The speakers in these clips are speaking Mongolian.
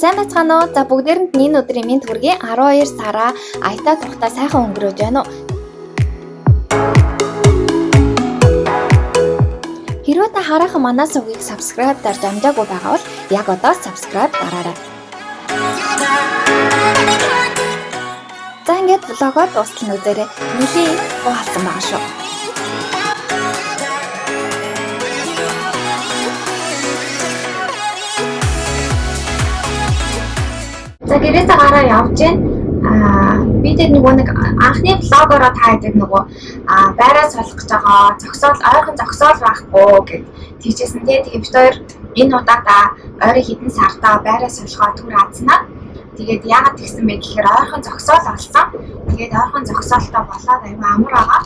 Сайн байцгаана уу? За бүгдээрэнд нь энэ өдрийн мэнд хүргэе. 12 сараа аятаа тухтай сайхан өнгөрөөж байна уу? Хэрвээ та хараахан манай сувгийг subscribe дарж амжаагүй байгаа бол яг одоо subscribe дараарай. За ингээд влогоо дуустал нь үзээрэй. Нилийн их буу халсан байгаа шүү. За гэрээсээ гараа явж гин. Би тэр нөгөө нэг анхны влогоороо та хэдэд нөгөө байраа солих гэж байгаа зогсоол ойрхон зогсоол байхгүй гэд тэгжсэн тий. Тэгээ бид хоёр энэ удаадаа ойрын хэдэн сартаа байраа солихоо түр азнаа. Тэгээд яагаад тэгсэн бэ гэхээр ойрхон зогсоол олсон. Тэгээд ойрхон зогсоолтой болоод аюу амар байгаа.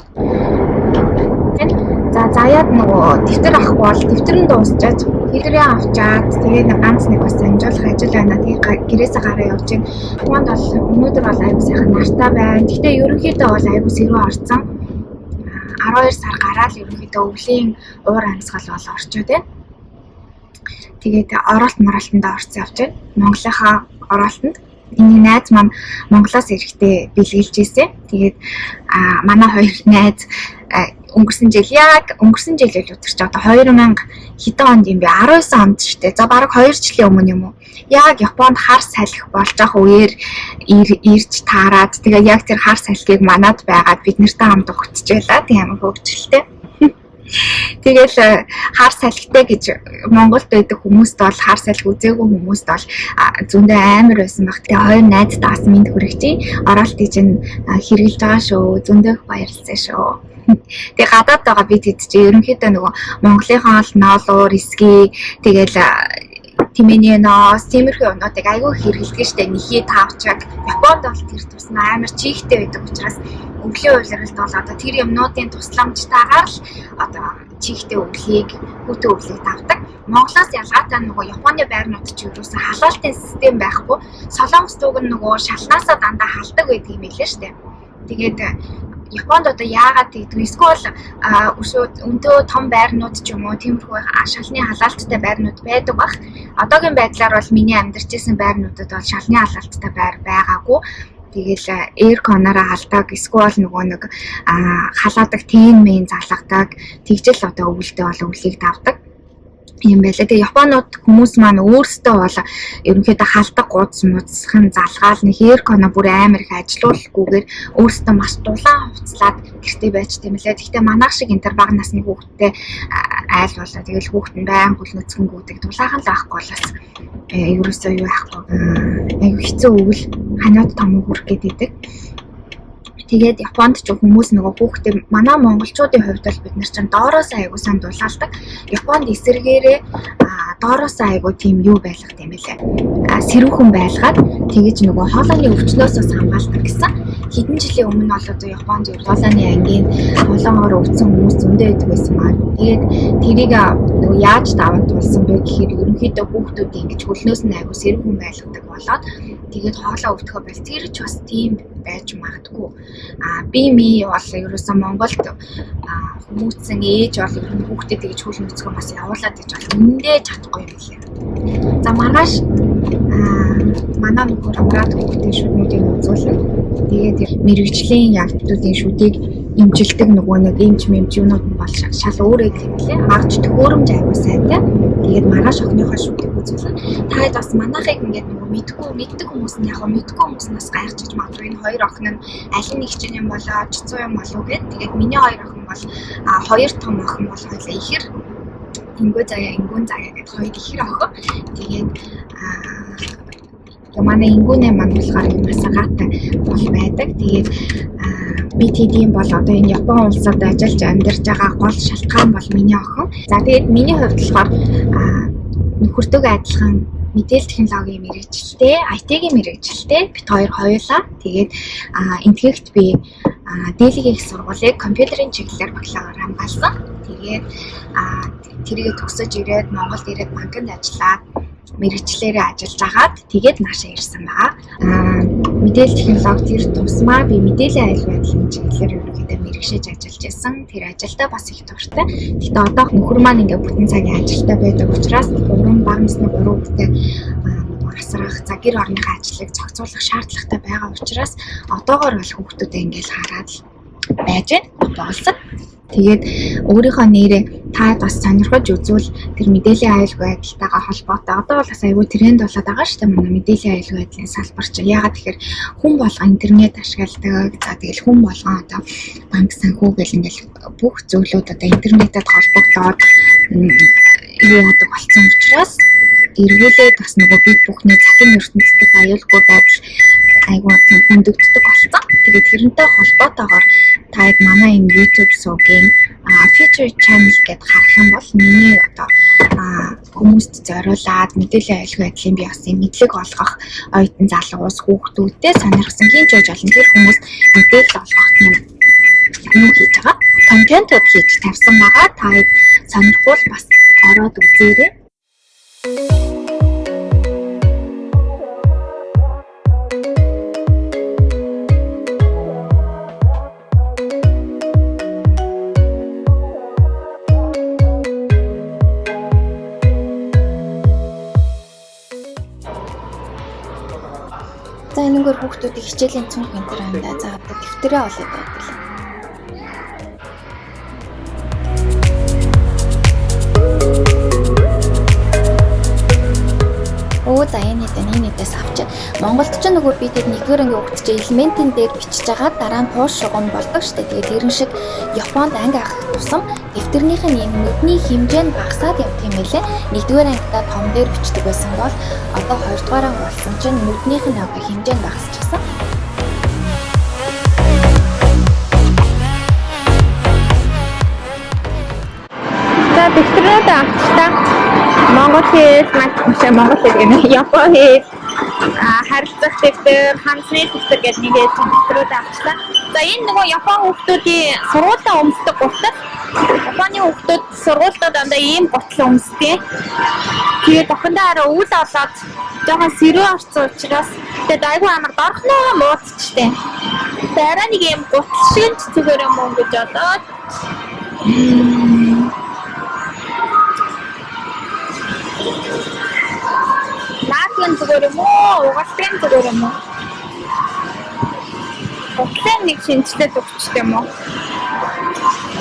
За заяад нөгөө дэвтэр авахгүй бол дэвтэр нь дуусчаад тэрээ авчаад тэгээд ганц нэг бас амжуулах ажил байна. Тэгээд гэрээсээ гараа явж байна. Японд бол өнөөдөр бол аюу сайхан нартай байна. Гэхдээ ерөнхийдөө бол аюу сэрүү орцсон. 12 сар гараад ерөнхийдөө өвлийн уур амьсгал бол орчоод байна. Тэгээд оролт моролтонд орцсон явж байна. Монголынхаа оролтонд энэ найз маань Монголоос ирэхдээ бэлгэлж ирсэн. Тэгээд манай хоёр найз өнгөрсөн жил яг өнгөрсөн жил л өдөр чи одоо 2000 хэдэн онд юм бэ? 19 онд шүү дээ. За бараг 2 жилийн өмнө юм уу? Яг Японд хар салхи болж байгаа үеэр ирж таарад тэгээ яг тэр хар салхийг манад байгаад бид нартай хамт угтчихлаа. Тийм амар хөвгчлээ. Тэгэл хар салхитай гэж Монголд байдаг хүмүүст бол хар салхи үзээгүй хүмүүст бол зөндөө амар байсан баг. Тэгээ хоёр найздаа бас мэнд хүргэж оролтыг чинь хэрэглэж байгаа шүү. Зөндөө их баярлалаа шүү. Тэгээ гадаад байгаа бид хэд чи ерөнхийдөө нөгөө Монголынхаа л ноолуур, эсги тэгэл тэмээний ноос, тиймэрхүү юмнуудыг айгүй хэрэглэдэг штэ. Нэхий тавчаг. Японд бол тэр тусмаа амар чийгтэй байдаг учраас өвлийн улиралд бол одоо тэр юмнуудын тусламжтайгаар л одоо чийгтэй өвлийг, хүүтэн өвлийг давдаг. Монголоос ялгаатай нөгөө Японы байрнууд чи ерөөсөө халаалтын систем байхгүй. Солонгос дууг нь нөгөө шалнаасаа дандаа халдаг байдаг юм билээ штэ. Тэгээд Японд одоо яагаад тэгдэг вэ? Эсвэл өшөө өндөө том байрнууд ч юм уу тиймэрхүү шалны халаалттай байрнууд байдаг бах. Одоогийн байдлаар бол миний амьдарч исэн байрнуудад бол шалны халаалттай байр байгаагүй. Тэгэл aircon-аараа халдаг, эсвэл нөгөө нэг халаадаг тэн мэн залгадаг. Тэгжэл одоо өвөлдөө бол өвлийг давдаг юм байлаа. Тэгээ Японууд хүмүүс маань өөрсдөө бол ерөнхийдөө халдаг гудас муцхан залгаал нэг aircon-о бүр амар их ажилуулахгүйгээр өөрсдөө маш дулаан хувцлаад гэртээ байж тийм лээ. Гэхдээ манайх шиг энэ төр бага насны хүүхэдтэй айл болоо. Тэгэл хүүхэд нь байн хөлнөцгөнгүүдэг дулаахан л байхгүй бол бас ерөөсөө юу яахгүй. Айгу хэцүү өвөл ханиад том хүрэх гээд идэг. Тэгээд Японд ч хүмүүс нөгөө хүүхдээ манай монголчуудын хувьд бол бид нар чинь доороос айгуу сайн дулаалдаг. Японд эсэргээрээ доороос айгуу тийм юу байлгах юм бэлээ. Сэрүүхэн байлгаад тэгэж нөгөө хоолойны өвчнөөс бас хамгаалдаг гэсэн. Хэдэн жилийн өмнө бол одоо Японд хоолойны ангийн холоогоор өвдсөн хүмүүс зөндөө байдаг байсан маа. Тэгээд тэрийг нөгөө яаж даван туулсан бэ гэхээр ерөнхийдөө хүүхдүүдийг ингэж хөлнөөс нь айгуу сэрүүхэн байлгадаг болоод тэгээд хоолой өвдөхөө байл. Тэр ч бас тийм байж магадгүй. Би ми бол ерөөсөө Монголд хүмүүцсэн ээж бол ер нь хүүхдэд тэгж хөл нөцгөө бас явуулаад гэж бол үнэндээ чадахгүй юм билээ. За маргааш манай нөхөр амраад хүүхдээ шүднүүдийг үзүүлнэ. Тэгээд мэрэгжлийн явдлуудын шүдийг эмчилдэг нөгөө нэг эмч мэмч юунууд нь бол шал өөр юм билээ. Харж төхөөрөмж аягүй сайтай. Тэгээд маргааш охиныхоо шүдийг үзүүлнэ. Та хэд бас манайхыг ингээд нөгөө мэдгүй мэддэг хүмүүс нь яг мэдгүй хүмүүс нь бас гайхчих магадгүй. Энэ хоёр охин нь аль нь их чинь юм болоо, чицүү юм болов гэд. Тэгээд миний хоёр охин бол хоёр том охин бол хоёлаа ихэр Ингүү заяа, ингүүн заяа гэд хоёр ихэр охин. Тэгээд манай ингүүнээ маань болохоор юм асаагаатай бол байдаг. Тэгээд би тэдийн бол одоо энэ Япон улсад ажиллаж амьдарч байгаа гол шалтгаан бол миний охин. За тэгээд миний хувьд болохоор нөхөртөөгөө адилхан мэдээлэл технологийн мэргэжилтэй, IT-ийн мэргэжилтэй бид хоёр хоёулаа. Тэгээд энтгэгт би Дэлигийн их сургуулийг компьютерийн чиглэлээр бакалавр хамгаалсан. Тэгээд тэрийг төгсөж ирээд Монголд ирээд банкнд ажиллаад мэргэжлээрээ ажиллаж агаад тэгээд наашаа ирсэн байгаа. Мэдээлэл технологи тэр тусмаа би мэдээллийн аюул байдлын чиглэлээр ерөнхийдөө мэргэшиж ажиллаж байсан. Тэр ажилдаа бас их дуртай. Гэхдээ одоо нөхөр маань ингээ бүтэн цагийн ажилтаа байдаг учраас гурван бага насны гурван хүүхдээ асрах, за гэр орныхоо ажлыг зохицуулах шаардлагатай байгаа учраас одоогоор бол хүүхдүүдээ ингээл хараад л байж байна. Болсон. Тэгээд өөрийнхөө нэрээ та бас сонирхож үзвэл тэр мэдээллийн аюулгүй байдалтайгаа холбоотой. Одоо бол бас аюул тренд болоод байгаа шүү дээ манай мэдээллийн аюулгүй байдлын салбар чинь. Яагаад тэгэхээр хүн болгон интернет ашигладаг. За тэгэл хүн болгон одоо банк санхүү гэл ингээл бүх зүйлүүд одоо интернетэд холбогдоод юу яадаг болсон учраас эргүүлээд бас нөгөө бид бүхний захин ертөнцийн аюулгүй байдал айгүй тийм хүндэгддэг болсон. Тэгээд тэрнтэй холбоотойгоор та яг манай энэ YouTube сувгийн feature channel гэдээ харах юм бол миний одоо хүмүүст зориулаад мэдээллийн аюулгүй байдлын би бас юм мэдлэг олгох оюутан залуус хүүхдүүдтэй сонирхсан хин ч байж олон тэр хүмүүст мэдээлэл олгох тийм юу хийж байгаа. Контентууд хийж тавьсан байгаа. Та хэд сонирхвол бас ороод үзээрэй. За энэгээр хүүхдүүдийг хичээлийн цүнх энэ төр андаа. За одоо дэвтэрээ олоод байдаг л. За энэ хэдэн энэ хэдээс авч. Монголд ч нөгөө би тэд нэгдүгээр ангийн хүүхд чинь элементэн дээр бичиж байгаа дараа нь туш шугам болдог штэ. Тэгээд тэрэн шиг Японд анги авах тусам дэвтэрнийх нь энэ нүдний хэмжээ нь багасаад явдаг юм байлээ. Нэгдүгээр ангидаа том дээр бичдэг байсан бол одоо хоёрдугаар анги болсон чинь нүднийх нь одоо хэмжээ нь багасчихсан. За дэвтэрнүүд авчтаа. Монгол хэл, монгол хэл гэнэ. Япон хэл, харилцах дэвтэр, хансны дэвтэр гэж нэг хэлсэн дэвтрүүд авчлаа. За энэ нөгөө Япон хүүхдүүдийн сургуультай өмсдөг гутал. Японы хүүхдүүд сургуультай дандаа ийм гутал өмсдөг. Тэгээд охиндоо арай үл олоод жоохон сэрүү орсон учраас тэгээд айгүй амар дорхноо муудчтэй. Тэгээд арай нэг ийм гутал шиг ч зүгээр юм уу гэж бодоод наадгийн зүгээр юм уу? Угалтын зүгээр юм уу? Гутлын нэг шинжилээд өгчтэй юм уу?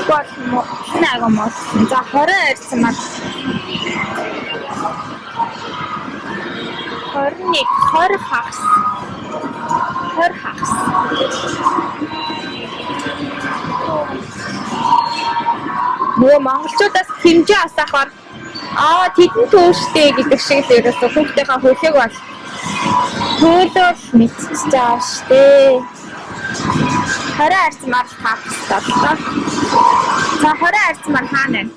Бол гутлын аяга муу. За 20 арьсан мал. 21, 20 хагас. 20 хагас. Нөгөө монголчуудаас хэмжээ асаахаар тэдэн төөштэй гэдэг шиг л ерөөсөө хүүхдийнхаа хөлөг бол төөлөөл мэдчихэж байгаа штэ. 20 арьсмаар таах хэрэгтэй боллоо. За 20 арьсмаар хаана вэ?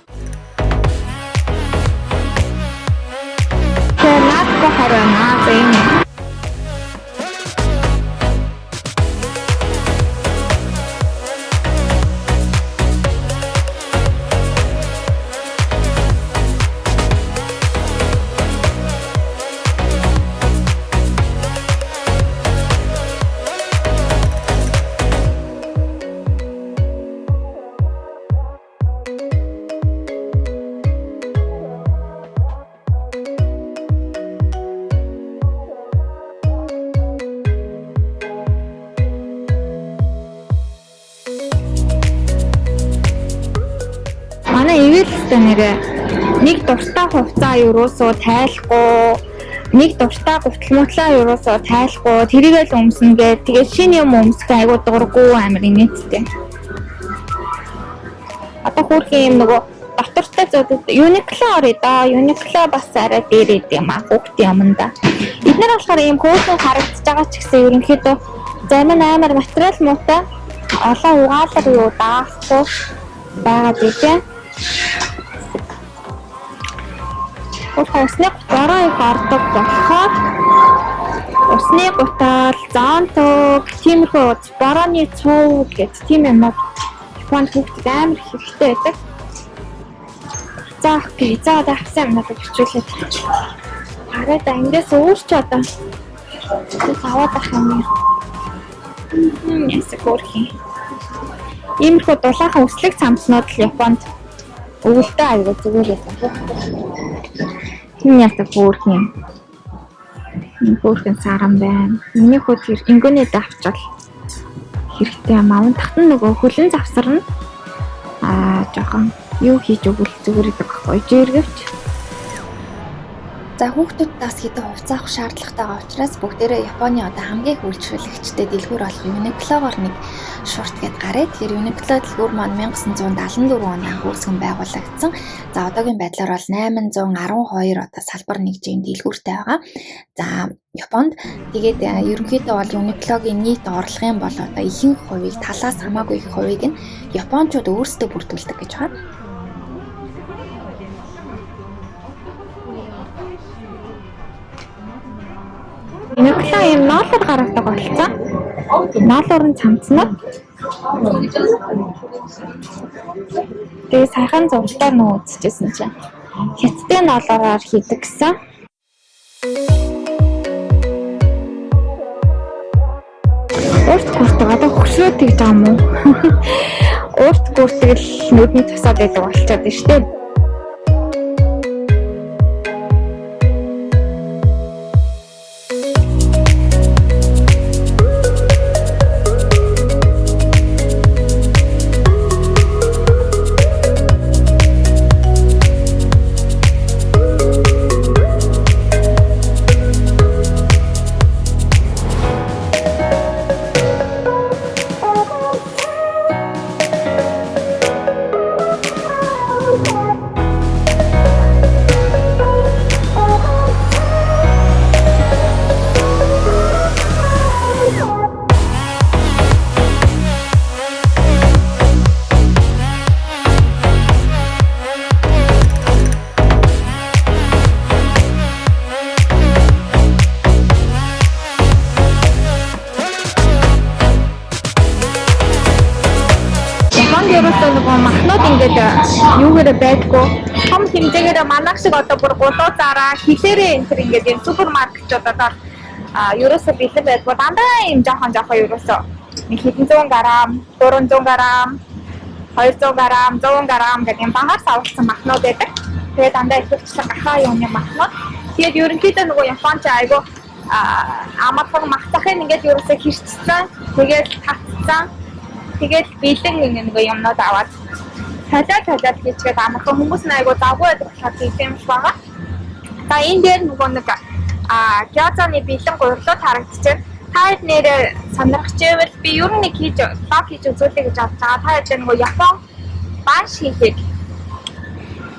Тэгээ наадгүй 20 байна. За энэ. Манай ивэлтэй нэрээ нэг дуртай хувцаа юусоо тайлахгүй, нэг дуртай гутал мутлаа юусоо тайлахгүй, тэрийг л өмснө гээд тэгээд шинэ юм өмсөх айгуу дурггүй амар инээдтэй. Одоо хөөрхөн юм нөгөө дотортой зүйлүүд Uniqlo орё доо. Uniqlo бас арай дээр идэв юм аа хүүхдийн юмнда. Эднэр болохоор ийм хөөрхөн харагдаж байгаа ч гэсэн ерөнхийдөө зарим нь амар материал муутай олон угаалга юу даахгүй байгаад идэв. Өөрхөн усны бороо их ордог болохоор усны гутал, зоонтог, тиймэрхүү борооны цув гэж тийм юмнууд Японд хүүхдэд амар хэрэгтэй байдаг. За окей. За одоо авсан юмнуудыг бичүүлээд. Хараад ангиас өөр ч одоо аваад ах юм. Ясаг хөөрхөн. Иймэрхүү дулаахан өслөг цамцнууд л Японд өвөлдөө аягүй зүгээр байсан. Энэ ясаг хөөрхөн. Хөөрхөн саран байна. Миний хүүд тэр ингэнээд авчвал хэрэгтэй юм аа. Унтахт нь нөгөө хөлн завсарна. Аа жоохон юу хийж өгвөл зүгээр гэдэг байхгүй. Жиргэвч. За хүүхдүүд бас хэдэн хувцас авах шаардлагатай байгаа учраас бүгдээрээ Японы одоо хамгийн их үйлчлүүлэгчтэй дэлгүүр болох Uniqlo-гоор нэг шурт гээд гараа. Тэгэхээр Uniqlo дэлгүүр маань 1974 онд анх үүсгэн байгуулагдсан. За одоогийн байдлаар бол 812 одоо салбар нэгжийн дэлгүүртэй байгаа. За Японд тэгээд ерөнхийдөө бол Uniqlo-гийн нийт орлогын бол одоо ихэнх хувийг талаас хамаагүй их хувийг нь японочууд өөрсдөө бүрдүүлдэг гэж байна. Uniqlo ийм ноолоор гаргадаг болцсон. Ноолоор нь цамцнаа. Тэгээ саяхан зургатаар нөө үзчихсэн чинь хятадын ноолоор хийдэг гэсэн. Урт гүрдэг одоо хөшрөө тэгж байгаа юм уу? Урт гүрдэг л нүдний тусаад байдаг болчиход байна шүү дээ. Японд ерөөсөө нөгөө махнууд ингээд юугээрээ байдгүй. Том хэмжээгээр манайх шиг одоо бүр гулуу зараа хилээрээ энэ төр ингээд юм супермаркетуудад ерөөсөө бэлэн байдгүй. Дандаа юм жоохон жоохон ерөөсөө нэг хэдэн зуун грамм, 300 грамм, 200 грамм, 100 грамм гэдэг юм багаар савлсан махнууд байдаг. Тэгээд дандаа ихэвчлэн гахаа юуны махнууд. Тэгээд ерөнхийдөө нөгөө Японч айгүй амархан мах захын ингээд ерөөсөө хэрчсэн. Тэгээд татцсан. Тэгээд бэлэн нөгөө юмнууд аваад талаад хийчгээд амархан хүмүүс нь айгүй завгүй байдаг болохоор хийх юм шиг байгаа. За энэ дээр нөгөө нэг гёзаны бэлэн гурлууд харагдчихэв. Та хэд нэрээ сонирхож байвал би ер нь нэг хийж блог хийж үзүүлье гэж бодож байгаа. Та хэд нөгөө Япон банш хийхийг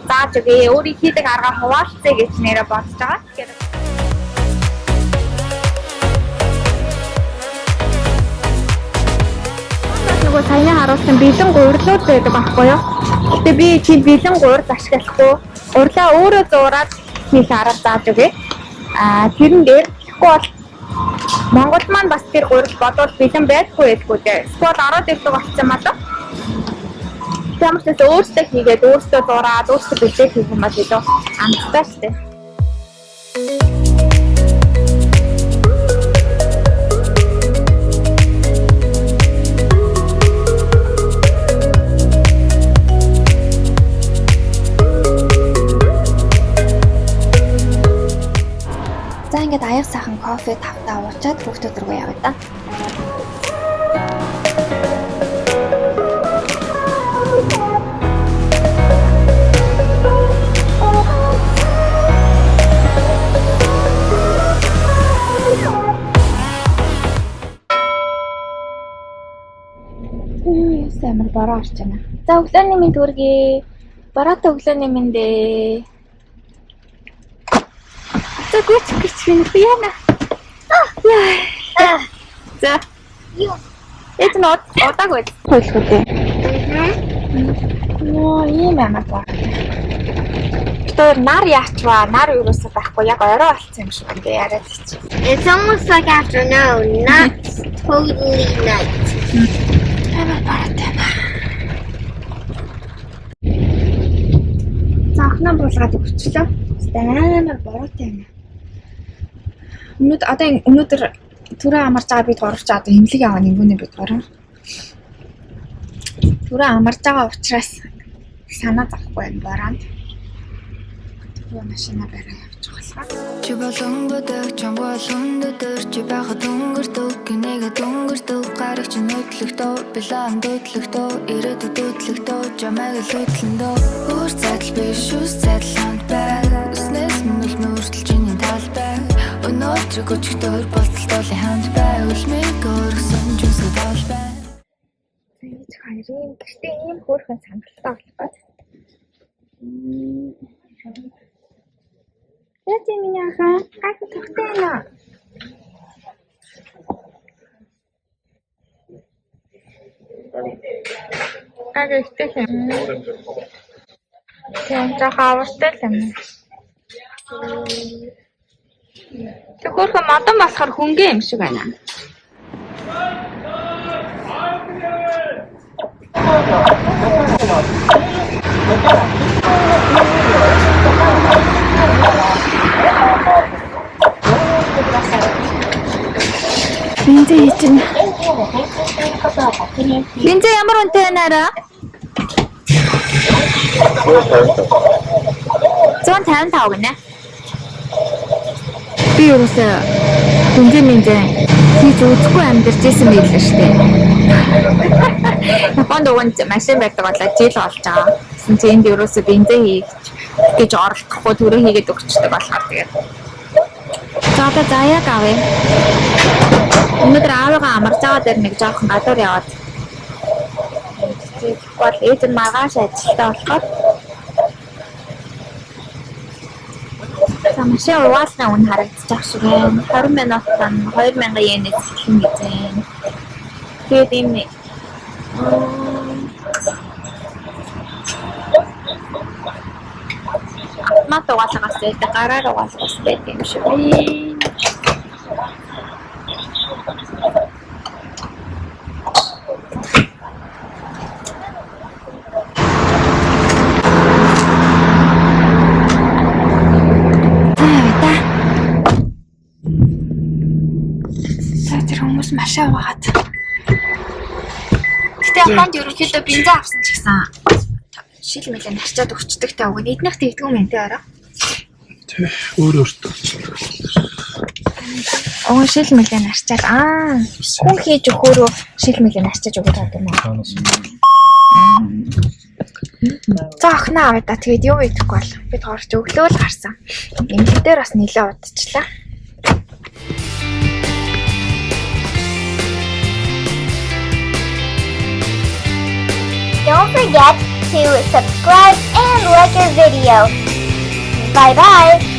зааж өгье. Өөрийн хийдэг аргаа хуваалцъя гэж нэрээ бодож байгаа. Тэгэхээр нөгөө саяны харуулсан бэлэн гурлууд байдаг байхгүй юу? Гэтэ би тийм бэлэн гурил ашиглахгүй. Гурлаа өөрөө зуураад хийх арга зааж өгье. Тэрэн дээр тэгэхгүй бол Монгол маань бас тэр гурил бодвол бэлэн байдгүй байлгүй дээ. Эсвэл ороод ирдэг болсон юм аа. Ямар ч байсан өөрсдөө хийгээд өөрсдөө зураад өөрсдөө бэлдээд хийх юм бол илүү амттай шүү дээ. За ингээд аяг сайхан кофе тавтаа уучаад хүүхдүүд рүү явъя да. Амар бороо орж байна. За өглөөний мэнд хүргэе. Бороотой өглөөний мэнд ээ. За гүч гүч минь яана. Яа. За. Эт нь удааг байд. Хойлох үү? Нөө ийм амар бороо. Бид нар яачваа? Нар ерөөсөө байхгүй. Яг орой болцсон юм шиг байна. Би яриад чи. It's almost like afternoon, not totally night. Амар бороотой байна. За охиноо буулгаад өгчлөө. Амар бороотой байна. Өнөөдөр түрээ амарч байгаа бид гурав ч одоо эмнэлэг яваа нэгүнэ бид гурав. Түрээ амарч байгаа учраас санаа зовхгүй байна бороонд. Юу машина бариа явчих болохоор. Чи болон бүдэг чамгүй өндөдөр чи байхад өнгөрдөг гинэгэ дөнгөрдөг гараг чи нөтлөгтөө билан дөтлөгтөө ирээдүйд дөтлөгтөө чамайг л хөтлөндөө өөр зайдал биш ус зайдал хамт бай үснээс минь нүртэл чиний талбай өнөөдрийг өчигдөр болтол дуулын хамт бай үлмийг өргөсөн жүсгэд ол бай. Ээж хоёрын гэртээ ийм хөөрхөн сандалтай болох гээд. Яаж юм миний ахаа? Гайхах тухтай байна уу? Гаг ихтэй юм. Тийм, жоохон авартай л юм. Тэг хөөрхөн модон болохоор хөнгөн юм шиг байна. Бензин чинь. Бензин ямар үнэтэй байна арай? 155 гинэ. Би ерөөсөө бензин бензин хийж үзэхгүй амьдарч исэн байл шүү дээ. Японд уг нь машин байдаг болоо жил болж байгаа. Тэгсэн чинь энд ерөөсөө бензин хийж гэж оролдохгүй төрөө хийгээд өгчдөг болохоор тэгээд. За одоо заяаг авъя. Өнөөдөр аавыгаа амарч байгаа дээр нэг жоохон гадуур яваад. Бол ээж нь маргааш ажилтаа болохоор. За машин угаалгын үн харагдчих шиг байна. 20 минутанд 2000 йенээс эхэлнэ гэж байна. Тэгээд энэ автомат угаалгаас байдаг, гараар угаалгаас байдаг юм шиг байна. За явъя та. За тэр хүмүүс машин угаагаад. Гэтэ Японд ерөнхийдөө бензин авсан ч гэсэн шил мэлээ нарчаад өгчдөг та уг нь эднийх тэгдэггүй юм те араа. Тэ өөр өөртөө. Уг нь шил мэлээ нарчаад хүн хийж өгөхөөрөө шил мэлээ нарчаж өгöd байгаа юм аа. Цаанаас. За охиноо авъя та. Тэгээд юу идэхгүй бол бид горч өглөө л гарсан. Эмнэлэг дээр бас нэлээд удчихлаа. Don't forget to subscribe and like our video. Bye bye.